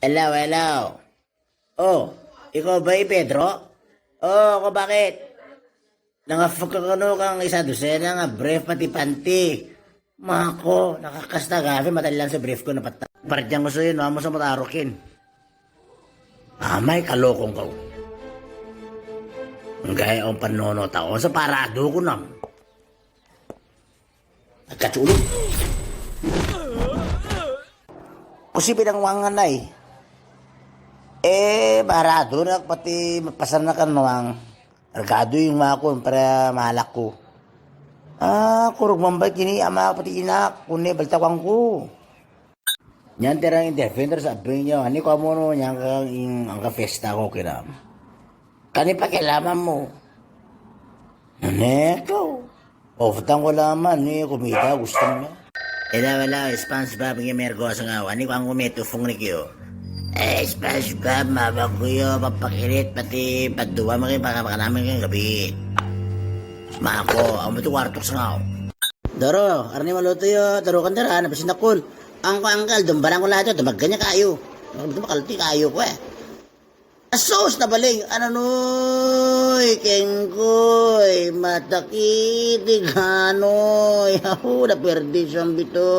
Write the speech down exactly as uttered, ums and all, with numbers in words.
Hello, hello. O, iko ba i Pedro? O, ko bakit? Nanga fekekeno kang isa dusena nga brief pati panti. Mako, nakakas ta gafe mata ilan se brief ko na pata. Parjang ko soyo no amo sama tarokin. Amai kalokong kau. Nggae om panono tao, separadu kunam. Kacu uluk. Kusi bidang wangan ai. Eh, baradu nak pati pasan nakan nuang. Regadu yung makun para malakku. Ah, kuruk mambai kini ama pati inak kune belta wangku. Nyan terang interview terus abing nyo ani kamu no nyangka ing angka festa ko kira. Kani pakai lama mo. Neko. O, fetang ko lama ni kumita gustem na. Eda wala SpongeBob ngi mergo sengau. Ani ko anggo metu fung ni kio. Eh, SpongeBob ma bakuyo papakirit pati padua maki paka paka nami kan gabi. Mako, ang betu wartuk sengau. Doro, arni malutu yo, doro kan dara na pesin takun. Angko angkal dumbarang ko lajo dumaganya kayu. Betu bakal ti kayu ko eh. Asus na baling, ananoi, kengkoi, matakiti kanoi, ahu da perdition bito.